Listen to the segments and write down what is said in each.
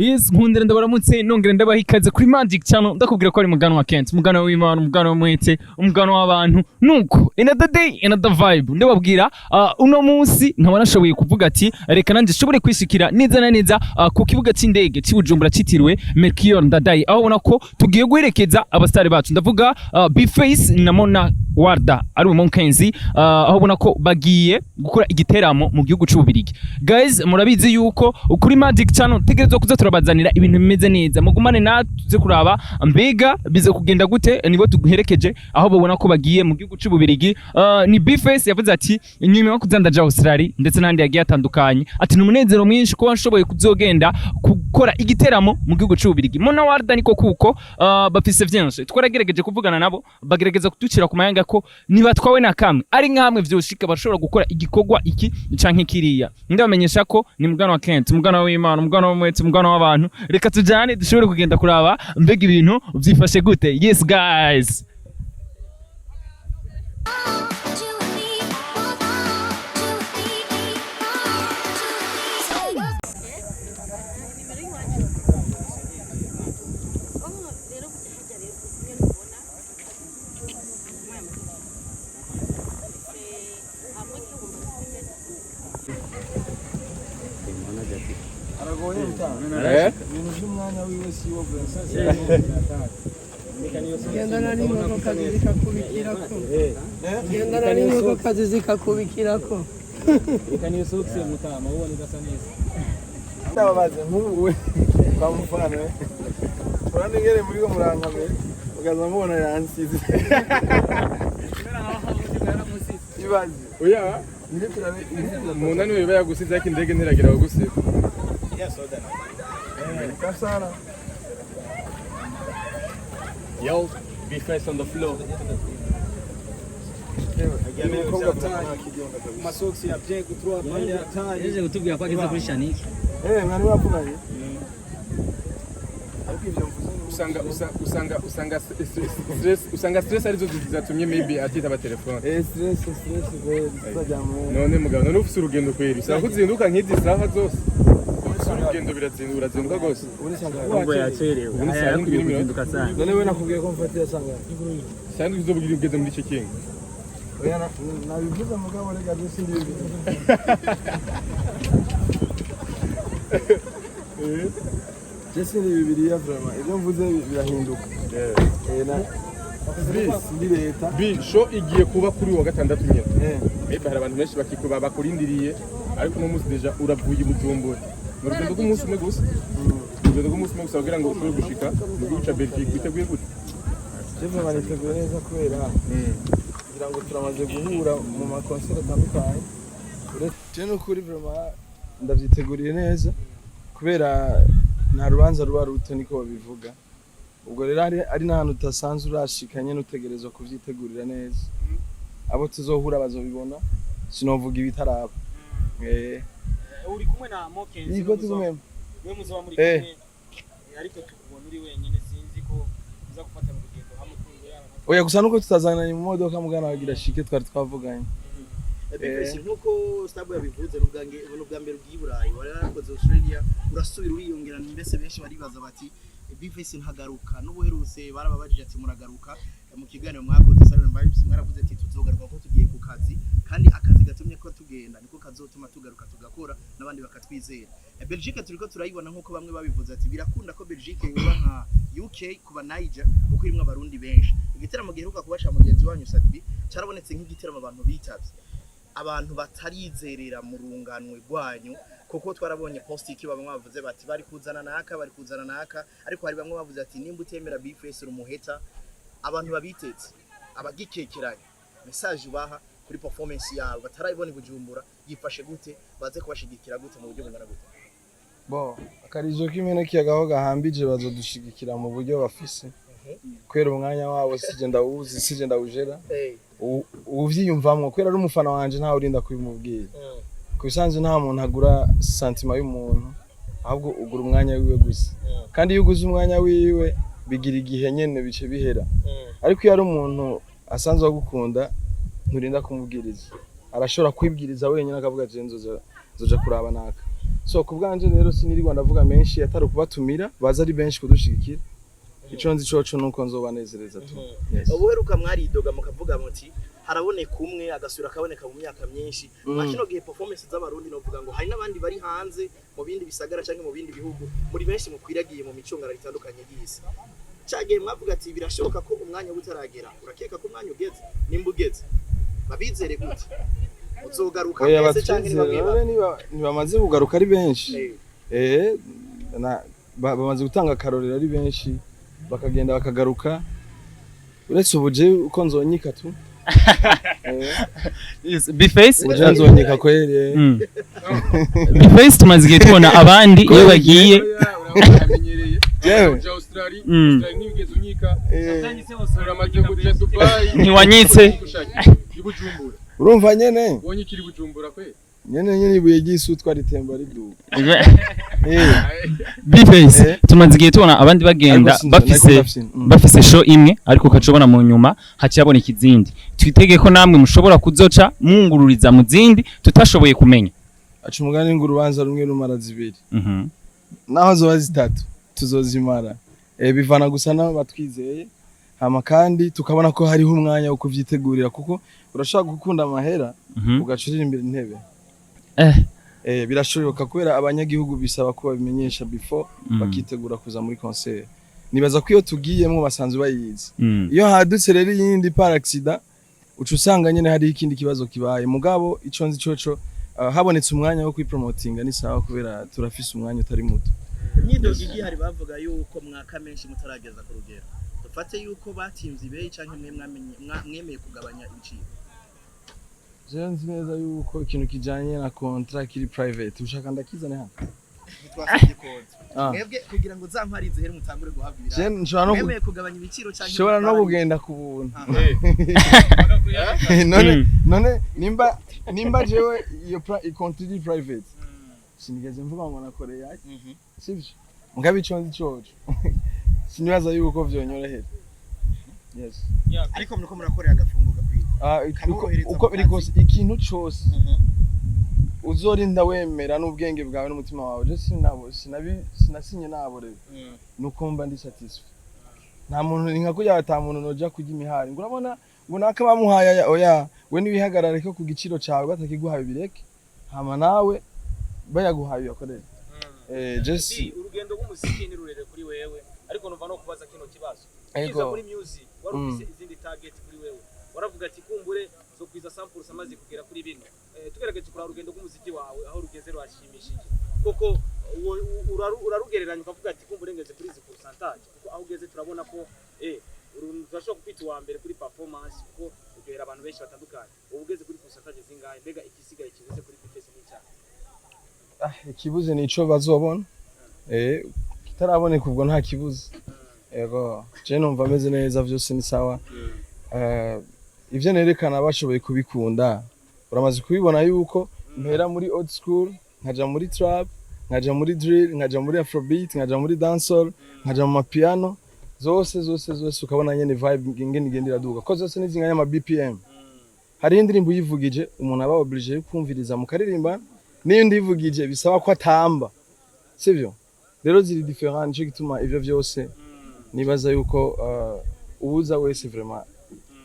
Yes, nkundira ndabaramutse, nongera ndabaha ikaze kuri Magic Channel. Ndakubwira ko ari mugano wa Kent, umugano w'Imana, umugano w'umwete, umugano w'abantu. Nuko another day, another vibe. Ndababwira, uno munsi nkaba nashoboye kuvuga ati reka nanjye nshobore kwishikira neza na neza ku kibuga c'indege c'i Bujumbura citiriwe Melchior Ndadaye, aho ubona ko tugiye guherekeza abastari bacu. Ndavuga B-Face na Mona Warda, ari Monkenzi, aho ubona ko bagiye gukora igiteramo mu gihugu c'Ububirigi. Guys, murabizi yuko kuri Magic Channel tegerezwa kuza turabazanira ibintu bimeze neza. Mugumane natwe tuze kuraba mbega bize kugenda gute. Nibo tuguherekeje aho babona ko bagiye mu gihugu c'Ububirigi. Ni B-Face yavuze ati nyuma yo kuzandaja Australia ndetse n'ahandi yagiye atandukanye, ati ni umunezero mwinshi kuba nshoboye kuzogenda gukora igiteramo mu gihugu c'Ububirigi. Mona Warda niko kuko bafise vyinshi. Twaragerageje kuvugana nabo, bagerageza kuducira ku mayanga ko nibatwawe na kamwe ari nkamwe vyoshika bashobora gukora igikorwa iki canke kiriya. Ndabamenyesha ko ni mugano wa Kent, umugano w'Imana, umugano w'umwete, umugano w'abantu. Reka tujane dushobore kugenda kuraba mbega ibintu vyifashe gute. Yes guys. Two, three, four, two, three, four, two, three. Rero kujya hajya rero nyine ubona hamwe kibumba. Aragoye mutana. Eh? Ibintu by'umwanya wiwe si wo. Gendana n'inkokokazi zikakubikirako, gendana n'inkokokazi zikakubikirako. Reka niyo sokisi mutama ubona idasa neza. Ndababaze nk'ubu we kwa mufano, urabona ingene muri ko murankamera, ukaza mubona yansize. Ibaze. Oya. Nire turabe. Umuntu niwe biba yagusize, ariko indege ntiragira kugusiga. Kasara. Yo, B-Face on the floor. Umukobwa ntakigenda kabisa. Amasogisi ya bien gutura pande ya tani. Yaje kutubwira ko ageze kuri Shanike. Eh, mwari mwavuganye, ariko ivyo mvuze ni Usanga usanga stress, usanga stress arizo zatumye maybe atitaba telefone. Eh, stress, stress kweli, tuzajya mu None mugabo, none ufise urugendo kweri, usanga kuzinduka nk'izi saha zose. Ufise urugendo, birazinduka, urazinduka rwose. Ubu ni sangara. Ubwo yacerewe. Ubu ni saa 7 n'iminota. Kuzinduka sana. None we nakubwiye ko mfatira sangara. Saa 7 uzobugira ugeze muri icyo kinga. Oya, nabivuze mugabo reka byo sindibivuze. Je sindi Bibiliya vraiment, ibyo mvuze birahinduka. Eh, na sindi leta. B show igiye kuba kuri uyu wa gatandatu nyine. Eh. Maybe hari abantu benshi bakikuba bakurindiriye, ariko uno munsi déjà uravuye i Bujumbura. Ni urugendo rw'umunsi umwe gusa, urugendo rw'umunsi umwe gusa kugira ngo ushobore gushika mu gihugu ca Belgique. Witeguye gute? Je vraiment niteguye neza kubera ngira ngo turamaze guhura mu makonseri atandukanye. Je n'ukuri vraiment ndavyiteguriye neza kubera nta rubanza ruba ruto, niko babivuga. Ubwo rero ari n'ahantu utasanzwe urashika nyene, utegerezwa kuvyitegurira neza. Abo tuzohura bazobibona, sinovuga ibitaraba. Eh. Uri kumwe na Mokenzi? Niko tugumemo. We muzoba muri Eh. kumwe, ariko tukubona uri wenyine, sinzi ko uza gufata mu rugendo hamwe kumwe yara. Oya, gusa nuko tutazananye mu modoka, mugana wagira shike twari twavuganye. B-Face, nk'uko Stab yabivuze, n'ubwa mbere ugiye i Burayi. Wari warakoze Australia, urasubira uriyongera. Mbese benshi baribaza bati B-Face ntagaruka. N'ubuherutse barababajije ati muragaruka. Mu kiganiro mwakoze Siren Vibes mwaravuze ati tuzogaruka ko tugiye ku kazi, kandi akazi gatumye ko tugenda niko kazotuma tugaruka tugakora n'abandi bakatwizera. Belgique turiko turayibona, nk'uko bamwe babivuze ati birakunda ko Belgique yoba nka UK kuba Niger, kuko irimwo Abarundi benshi. Igiteramo giheruka kubaca mugenzi wanyu Sadbi carabonetse nk'igiteramo abantu bitavye, abantu batarizerera mu runganwe rwanyu, kuko twarabonye post iki, bamwe bavuze bati bari kuzana naka, bari kuzana naka, ariko hari bamwe bavuze ati nimba utemera B-Face umuheta. Abantu babitetse abagikekeranya, message ubaha kuri performance yawe batarayibona i Bujumbura yifashe gute? Baze kubashigikira gute, mu buryo bungana gute? Bo akarizo k'imene kiyagaho gahambije, bazodushigikira mu buryo bafise kubera umwanya wabo sije ndawuzi, sije ndawujera. Uwuvyiyumvamwo kubera ari umufana wanje, ntawe urinda kubimubwira. Ku bisanzwe nta muntu agura sentiment y'umuntu, ahubwo ugura umwanya wiwe gusa. Kandi iyo uguze umwanya wiwe bigira igihe nyene bice bihera, ariko iyo ari umuntu asanzwe agukunda nturinda kumubwiriza, arashobora kwibwiriza wenyine akavuga ati nzoja, nzoja kuraba naka. So ku bwanje rero sinirirwa ndavuga menshi, atari ukubatumira baza ari benshi kudushigikira. Ico nzi coco nuko nzobanezereza tu. Yes. Ubuheruka mwaridoga mukavuga muti haraboneka umwe, agasubira akaboneka mu myaka myinshi. Mwa kino gihe performance z'Abarundi, novuga ngo hari n'abandi bari hanze mu bindi bisagara canke mu bindi bihugu, muri benshi mukwiragiye mu micungararo itandukanye y'isi. Cagihe mwavuga ati birashoboka ko umwanya utaragera, urakeka ko umwanya ugeze? Nimba ugeze, babizere gute uzogaruka Oya, mwese canke ni bamwe batwizere bamwe? none ntibamaze kugaruka ari benshi? Bamaze gutanga akarorero ari benshi, bakagenda bakagaruka. Uretse ubu je uko nzonyika tu. Yes, B-Face. Ubu je nzonyika kweri. B-Face, tumaze igihe tubona abandi iyo bagiye Uramenyereye. Jewe. Uja Australia, Australia ntibigeze unyika. Uramaze kuja Dubai. Ntiwanyitse. I Bujumbura. Urumva nyene. Wonyikira i Bujumbura kwe. Nyene ibuye ry'isutwa ritemba riduga. B-Face, tumaze igihe tubona abandi bagenda Ariko sinzi, bafise ariko ndafise, bafise show imwe, ariko ukacubona mu nyuma haciye haboneka izindi. Twitege ko namwe mushobora kuzoca mwungururiza mu zindi tutashoboye kumenya? Aca umugani ngo urubanza rumwe rumara zibiri. Naho zoba zitatu tuzozimara. Bivana gusa n'aho batwizeye, hama kandi tukabona ko hariho umwanya wo kuvyitegurira, kuko urashobora gukunda amahera ugaca uririmbira intebe. Birashoboka kubera abanyagihugu bisaba ko babimenyesha before, bakitegura kuza muri concert. Nibaza ko iyo tugiyemwo basanzwe bayizi. Iyo hadutse rero iyindi par accident, uca usanga nyene hariho ikindi kibazo kibaye. Mugabo ico nzi coco, habonetse umwanya wo kwipromotinga ni sawa, kubera turafise umwanya utari muto. Imyidogo igihari, bavuga yuko mwaka menshi mutarageza ku rugero. Dufate yuko batimvye ibeyi canke mwe mwemeye kugabanya ibiciro? Jewe nzi neza yuko ikintu kijanye na contrat kiri private. Ushaka ndakizane hano? Ntitwasabye koza. Ah. Mwebwe kugira ngo za mpari zihere mutangure guhabwa Je ibiraro, nshobora no mwemeye kugabanya ibiciro canke nshobora no mutwara- kugenda ku buntu. Aha. None none nimba jewe iyo contrat iri private, sinigeze mvuga ngo nakoreye aya, sivyo? Mugabo ico nzi coco, sinibaza yuko vyonyorohera. Yes. Ariko muriko murakorera agafungo gakwiye Ah, Kamworohereza uko mu biri kazi. kose, ikintu cose uzorinda wemera n'ubwenge bwawe n'umutima wawe. Je sinabo sinabi sinasinye naborewe, nuko mba ndi satisfait. Nta muntu ni nka kurya, ata muntu noja kurya imihari ngo urabona ngo naka bamuhaye aya. Oya, we niwihagarare ko ku giciro cawe, batakiguhaye bireke, hama nawe bayaguhaye uyakorere. Jesse. Urugendo rw'umuziki ni rurerure kuri wewe, ariko numva no kubaza kino kibazo. Ego. Ukiza muri music wari ufise izindi target kuri wewe, waravuga ati kumbure zo kwiza samples amaze kugera kuri bino. Tugerageje kuraba urugendo rw'umuziki wawe aho rugeze, rurashimishije koko. Urarugereranya ukavuga ati kumbure ngeze kuri izi pourcentage, kuko aho ugeze turabona ko turashobora kukwita uwa mbere kuri performance, kuko uryohera abantu benshi batandukanye. Ubu ugeze kuri pourcentage zingahe? Mbega igisigaye kibuze kuri B-Face n'icyaha? Ah, ikibuze nico bazobona. Kitaraboneka ubwo nta kibuze. Ego, je numva ameze neza, vyose ni sawa. Ivyo nerekana bashoboye kubikunda. Uramaze kubibona yuko mpera muri old school, nkaja muri trap, nkaja muri drill, nkaja muri afrobeat, nkaja muri dancehall, nkaja mu mapiano, zose zose zose, ukabona nyene vibe ingene igenda iraduga, ko zose nizinganya ama BPM. Hari indirimbo uyivugije umuntu aba obligé yo kumviriza mukaririmba, n'iyindi yivugije bisaba ko atamba, sivyo? Rero ziri différent. Nico gituma ivyo vyose nibaza yuko uwuza wese vraiment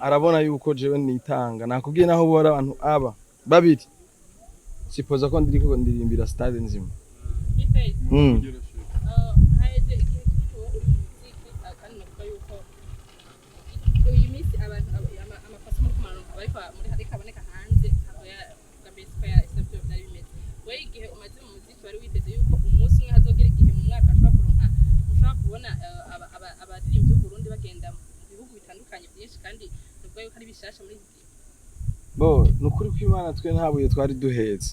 arabona yuko jewe nitanga. Nakubwiye, naho bora abantu aba babiri, sipoza ko ndiriko ndirimbira stade nzima. Haheze igihe kinini wowe uri mu muziki, kandi navuga yuko iyi minsi abantu amakosa muri kumanuka bariko muri ariko aboneka hanze, ntabwo bwa mbere siko sivyo byari bimeze. Wewe igihe umaze mu muziki, wari witeze yuko umunsi umwe hazogera igihe mu mwaka ushobora kuronka, ushobora kubona abaririmbyi b'u Burundi bagenda mu bihugu bitandukanye byinshi, kandi navuga yuko ari bishasha muri iki gihe? Bo nukuri ko Imana twe nta buye twari duhetse.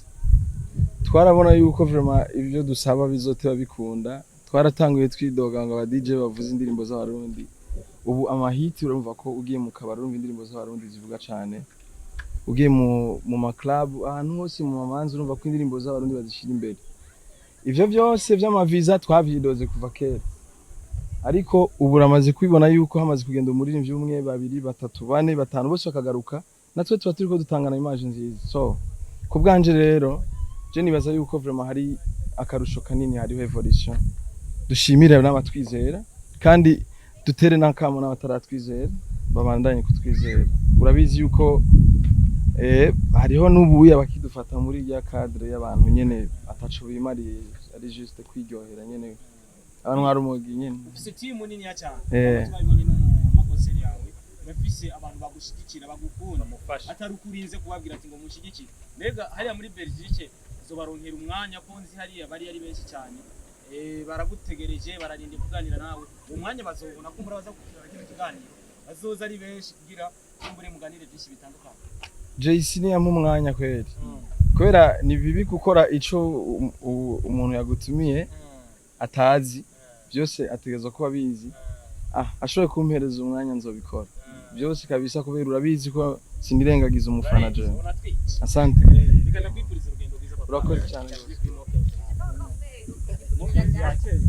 Twarabona yuko vraiment ibyo dusaba bizoteba bikunda. Twaratanguye twidoga ngo aba DJ bavuze indirimbo z'Abarundi. Ubu amahiti, urumva ko ugiye mu kabari urumva indirimbo z'Abarundi zivuga cane, ugiye mu ma club, ahantu hose mu mamanza, urumva ko indirimbo z'Abarundi bazishira imbere. Ivyo byose vy'amaviza twavyidoze kuva kera, ariko ubu uramaze kubibona yuko hamaze kugenda umuririmbyi umwe, babiri, batatu, bane, batanu, bose bakagaruka, natwe tuba turiko dutangana image nziza. So ku bwanje rero je nibaza yuko vraiment hari Akarusho kanini, hariho évolution. Dushimire n'abatwizera kandi dutere n'akamo n'abataratwizera babandanye kutwizera. Urabizi yuko hariho n'ubuya bakidufata muri rya cadre y'abantu nyene ataco bimariye, ari juste kwiryohera nyene, abantu nka rumogi nyene. Ufise team niniya cyane. Twabibonye no mu ma concerts yawe, bafise abantu bagushigikira, bagukunda, atari ukurinze kubabwira ati ngo mushigikire. Mbega hariya muri Belgique uzobaronkera umwanya, ko nzi hariya bari ari benshi cyane, baragutegereje, bararinda kuganira nawe? Uwo mwanya bazobona ko murabaza kugira kino kiganiro, bazoza ari benshi kugira kumbure muganire byinshi bitandukanye? JC niyampa umwanya kweri, kubera ni bibi gukora ico umuntu yagutumiye atazi byose, ategerezwa kuba abizi. Ashoboye kumpereza umwanya nzobikora byose kabisa, kubera urabizi ko sinirengagiza umufana jewe. Asante. Reka ndakwifuriza urugendo rwiza, papa. Urakoze cyane. Mugenzi yakerewe.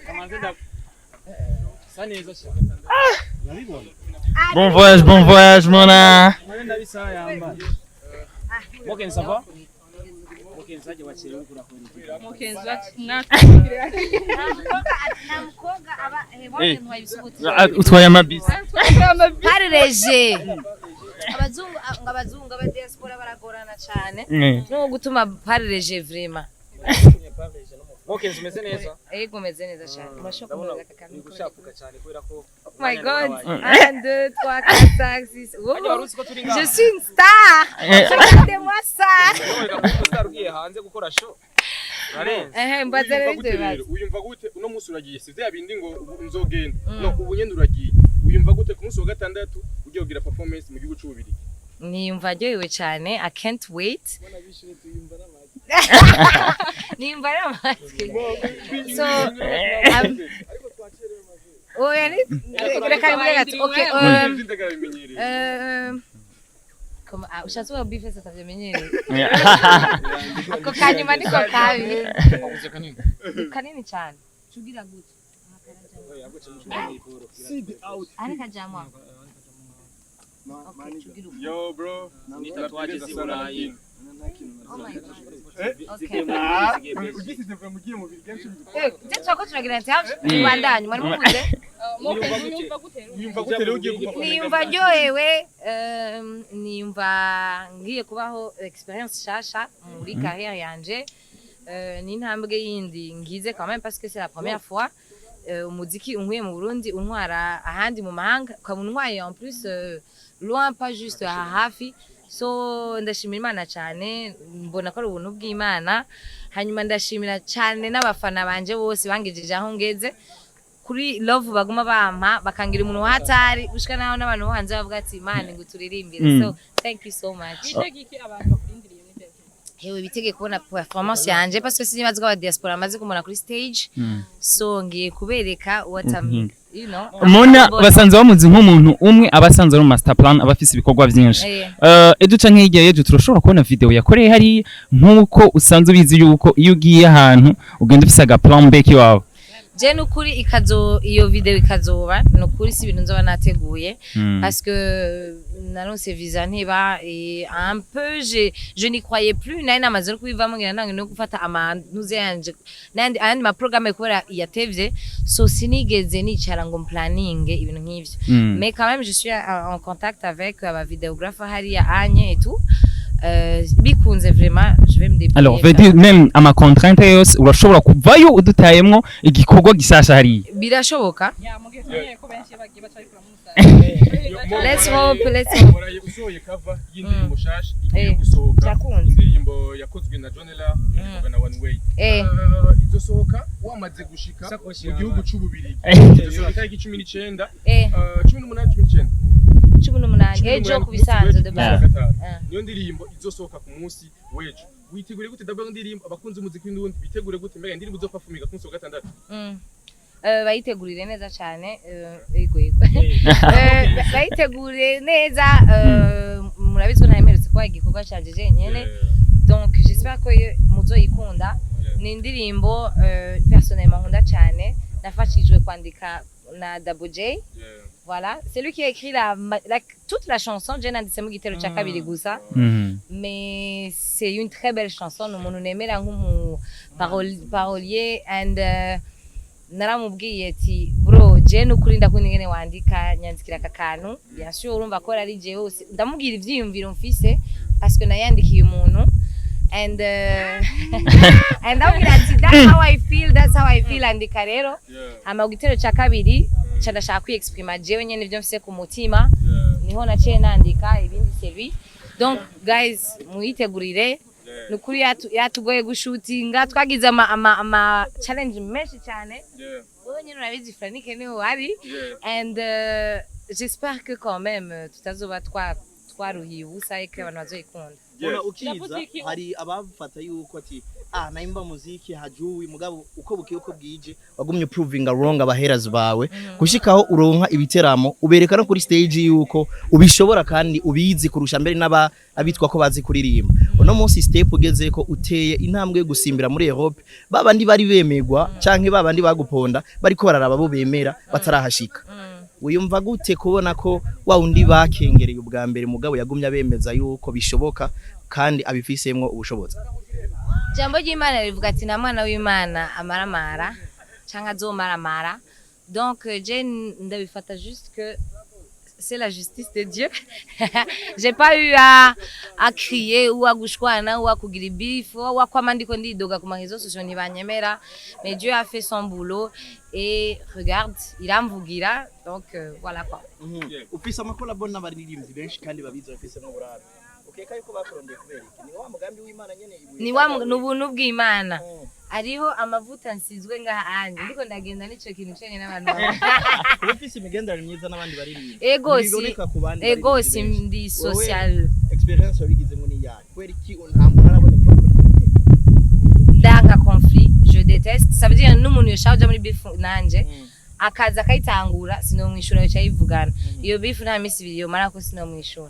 Kamanze nda sa neza cyane, urabibona. Bon voyage, bon voyage, Mona. Mwana ndabisa yambaye. Mugenzi, ça va? Mugenzi aje wacherewe kurakora. Mukenzi mwatwikirira. Nta mukobwa aba Eh. Utwaye amabisi. Parereje abazungu, ngo abazungu aba diaspora baragorana cyane no gutuma parereje vraiment. Mugenzi, umeze neza? Ego, meze neza cyane. Murashobora Ndabona kumeza aka uri gushapuka cyane kubera ko Oh my God. 1, 2, 3, 4, 5, 6. Hajya wari uzi ko turi ngaha? Je suis une star. Regardez-moi ça. Umustar ugiye hanze gukora show. Urarenze. Eh, mbaza rero ibyo bibazo. Wiyumva gute uno munsi uragiye? Si vya bindi ngo ubu nzogenda, no ubu nyene uragiye. Wiyumva gute ku munsi wa gatandatu ugiye kugira performance mu gihugu c'Ububirigi? Niyumva aryohewe cyane. I can't wait. Niyumva ari amatwi. So, oya, ni reka mvuge gato. Okay, ushatse uba bifese atavyimenyereye. Ako kanyuma niko kabi. Ni kanini cyane. Cugira gute? Ari kajamwa. Okay, cugira uko. Yo bro. Ni tatouage z'i Burayi. Oh my God. Zivuye Okay. mu zigiye Belgique. Ugisize mva mugiye mu birigi kenshi. Eh, je twako turagira ati hafi tubandanye mwari muvuze. Mukenzi, wiyumva gute rero? Wiyumva gute rero ugiye guperforminga? Niyumva ndyohewe, niyumva ngiye kubaho expérience shasha muri carrière yanje. Ni intambwe yindi ngize quand même, parce que c'est la première fois umuziki unkuye mu Burundi untwara ahandi mu mahanga, ukaba untwaye en plus loin, pas juste aha hafi. So ndashimira Imana cyane, mbona ko ari ubuntu bw'Imana. Hanyuma ndashimira cyane n'abafana banje bose bangejeje aho ngeze, kuri love baguma bampa, bakangira umuntu wahatari gushika naho n'abantu bo hanze bavuga ati Imana ngo turirimbire. So thank you so much. Witege iki abantu bakurindiriye muri Belgique? Hewe, bitege kubona performance yanje, parce que sinibaza ko aba diaspora amaze kumubona kuri stage. So ngiye kubereka what I'm, you know. Mona basanze bamuzi nk'umuntu umwe aba asanzwe ari mu master plan, aba afise ibikorwa byinshi. Ejo canke hirya y'ejo turashobora kubona video yakoreye hari, nk'uko usanzwe ubizi yuko iyo ugiye ahantu ugenda ufise aga plan B kiwawe? Je nukuri ikazo iyo video ikazoba, nukuri si ibintu nzoba nateguye, parce que naronse visa ntiba et un peu je n'y croyais plus. Nari namaze no kubivamo, ngira nange no gufata amanuze yanje n'ayandi ayandi ma programme kubera yatevye. So sinigeze nicara ngo mplaninge ibintu nk'ivyo. Mais quand même je suis en contact avec aba vidéographe hariya anye et tout. Bikunze vraiment je vais me débrouiller. Alors veut dire même ama contrainte yose urashobora kuvayo udutayemwo igikorwa gisasha hariya? Birashoboka. Ya mugihe tumenyeye ko benshi bagiye baca bikuramo umusaruro. Let's hope, let's hope. Waraye usohoye cover y'indirimbo shasha igiye gusohoka. Byakunze. Indirimbo yakozwe na John Ella, iririmba na One Way. Izosohoka wamaze gushika Isakoshi mu yawe. gihugu c'Ububirigi. Izosohoka itariki 19, 18, 19. 18 ejo ku bisanzwe de base. Niyo ndirimbo izosohoka ku munsi w'ejo. Witegure gute d'abord indirimbo? Abakunzi b'umuziki w'indundi bitegure gute? Mbega indirimbo uzoperforminga ku munsi wa gatandatu? Bayitegurire neza cyane. Yego yego, bayitegurire neza. Murabizi ko ntahemerutse kuba igikorwa canje jenyene, donc j'espère ko muzoyikunda. Ni indirimbo personnellement nkunda cyane, nafashijwe kwandika na Double J. Voilà, c'est lui qui a écrit toute la chanson. Je nanditse mu gitero cya kabiri gusa, mais c'est une très belle chanson. Ni umuntu nemera nk'umu parolier and naramubwiye ati: "Bro, je nukuri ndakunda ingene wandika, nyandikira aka kantu." Bien sûr, urumva ko ari jewe ndamubwira ivyiyumviro mfise parce que nayandikiye umuntu and ndamubwira ati: "That's how I feel, that's how I feel, andika rero." Hama ku gitero ca kabiri ca ndashaka kwiexprima jewe nyene ivyo mfise ku mutima, niho naciye nandika ibindi, c'est lui. Donc guys, muyitegurire, nukuri yatugoye gushutinga, twagize ama challenge menshi cyane. Wowe nyene urabizi, Franike niho wari and j'espère que quand même tutazoba twaruhiye ubusa et que abantu bazoyikunda. Mbona ukiza Ndavuze iki? Hari abafata yuko ati ah, naimba muziki hajuwi, mugabo uko bukiye uko bwije wagumye provinga wrong abahaters bawe, gushikaho uronka ibiteramo, ubereka no kuri stage yuko ubishobora kandi ubizi kurusha mbere n'aba abitwa ko bazi kuririmba. Uno munsi step ugeze ko uteye intambwe yo gusimbira muri Europe, babandi bari bemerwa canke babandi baguponda bariko bararaba bo bemera batarahashika. Wiyumva gute kubona ko wa undi bakengereye ubwa mbere, mugabo yagumye abemeza yuko bishoboka kandi abifisemwo ubushobozi? Ijambo ry'Imana rivuga ati nta mwana w'Imana amaramara cyangwa azomaramara. Donc je ndabifata juste que c'est la justice de Dieu. J'ai pas eu à crier ou à gushwana ou à kugira ibifu ou à kwama ndiko ndidoga ku ma réseaux sociaux, ntibanyemera, mais Dieu a fait son boulot et regarde, iramvugira. Donc voilà quoi. Ufise amacollabo n'abaririmbyi benshi kandi babizi, bafise n'uburaro. Ukeka yuko bakurondeye kubera iki? Ni wa mugambi w'Imana nyene ibuye? Ni wa ni ubuntu bw'Imana. Hariho amavuta nsizwe ngaha anje ndiko ndagenda, nico kintu cenye n'abantu babona. Kuba ufise imigenderanire myiza n'abandi baririmbyi Ego si ntibiboneka ku bandi ego baririmbyi si benshi. ndi Wewe, social experience wabigizemo ni iyahe? Kubera iki nta muntu araboneka kuri Ndanga conflit, je déteste. Ça veut dire n'umuntu yoshaka kuja muri beef nanje akaza akayitangura, sinomwishura, yoca yivugana iyo beef, nta misi ibiri yomara ko sinomwishura.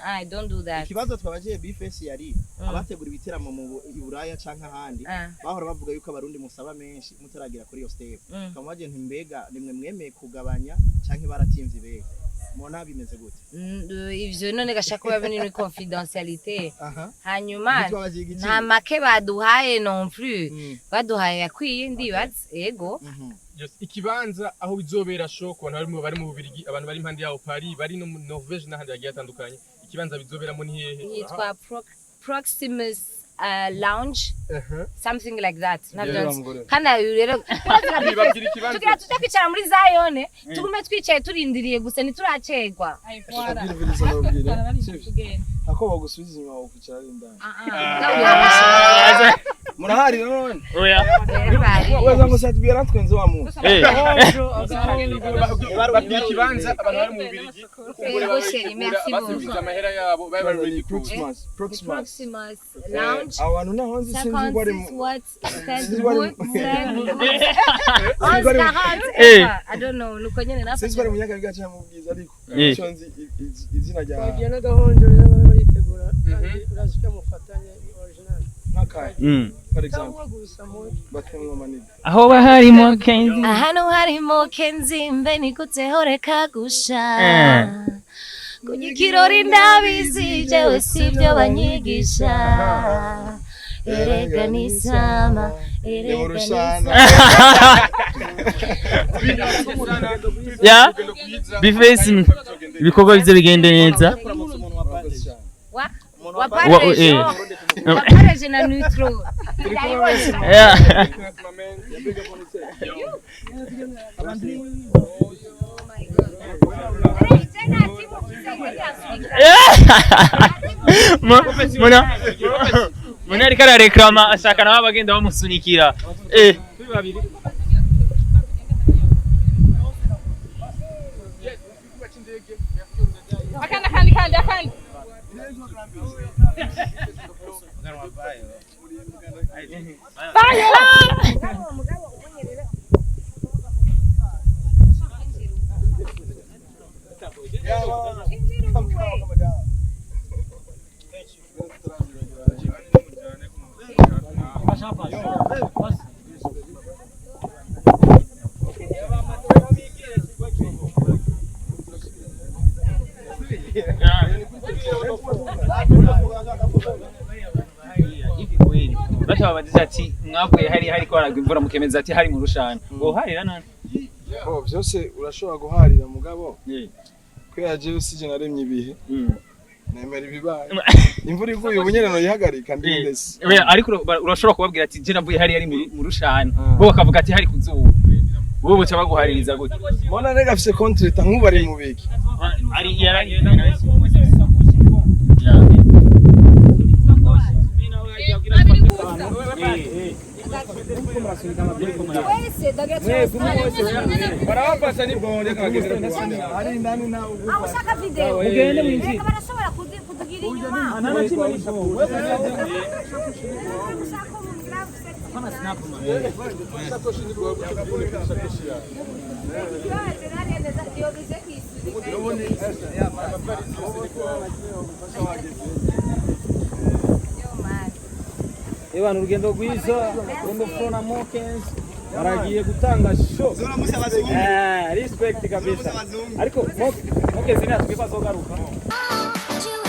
I don't do that. Ikibazo twabagiye B-Face yari abategura ibiteramo mu i Buraya canke ahandi bahora bavuga yuko abarundi musaba menshi mutaragera kuri iyo step. Kamubaje nti mbega nimwe mwemeye kugabanya canke baratimvye ibere? Mubona bimeze gute? Ivyo none gashaka kuba biri confidentialité. Hanyuma Ntitwabagiye igiciro. Nta make baduhaye non plus. Baduhaye yakwiye, ndibaza, ego. Yes, ikibanza aho bizobera show ku bantu bari mu Bubirigi, abantu bari impande yaho Paris, bari no mu Norvège n'ahandi hagiye hatandukanye, ikibanza bizoberamo ni hehe? Yitwa Proximus Lounge, something like that, navyo Yeah. nzi. Kandi ayo rero Babwira ikibanza. Tugira tujya kwicara muri Zayone, tugume twicaye turindiriye gusa, ntituracerwa. Abwira ndabwira sivyo ako bagusubiza inyuma bakwicara ari indani. Murahari none? Oya. Weza ngo Sat-B yaratwenze wa muntu. Babwira ikibanza abantu bari mu Bubirigi kumbure Ego chéri, merci basubije beaucoup. amahera yabo bari bari ready ku Proximus, Proximus. Proximus Lounge. Aho hantu naho nzi, sinzi ko ari mu 56 what? Sinzi ko ari 11 40. Eh. I don't know, nuko nyene Sinzi ko ari nafashe. mu Nyakabiga cyangwa mu Bwiza, ariko Eh. icyo nzi izina rya Bagiye n'agahonjo rero, babe baritegura kandi urazi ko mufatanye ni original. Nk'akahe? For example? Cyangwa gusa mu Batemwa manini. Aho baharimo Kenzi. Ahantu harimo Kenzi, mbe nikuteho, reka gusha kurya ikirori, ndabizi jewe sibyo banyigisha, erega nisama, Ni mu erega Rushana. nisama. Ya B-Face, ibikorwa bye bigende neza. Wa Wa- wapareje eh. wapareje na neutro. Yeah. Muna ariko arareklama, ashaka nawe abagenda bamusunikira. Eh. Akandi, akandi, kandi akandi. ati mwavuye hari hariko haragwa imvura, mukemeza ati hari mu rushana, woharira none? Oh, byose urashobora guharira, mugabo kubera jewe sije naremye ibihe, nemera ibibaye. Imvura iguye ubu nyene noyihagarika ndi ndetse. Oya, ariko urashobora kubabwira ati je navuye hari ari mu rushana, bo bakavuga ati hari kuzuba, wowe buca baguhaririza gute? Mbona rega afise contrat, nk'ubu ari mu biki? Ari yara. Babiri gusa. Twese dagira. Barabafasha nibwo reka bagendere ku ruhande. Ari indani ntawe. Aho ushaka video. Mugende mwinjire. Reka barashobora kutugira inyuma. Ushaka umuntu. Isakoshi nibwo isakoshi yawe. Yo. Ebana, urugendo rwiza, urugendo Flora Mokens baragiye gutanga show. Respect kabisa, ariko Mokens ni atwibazogaruka. Two,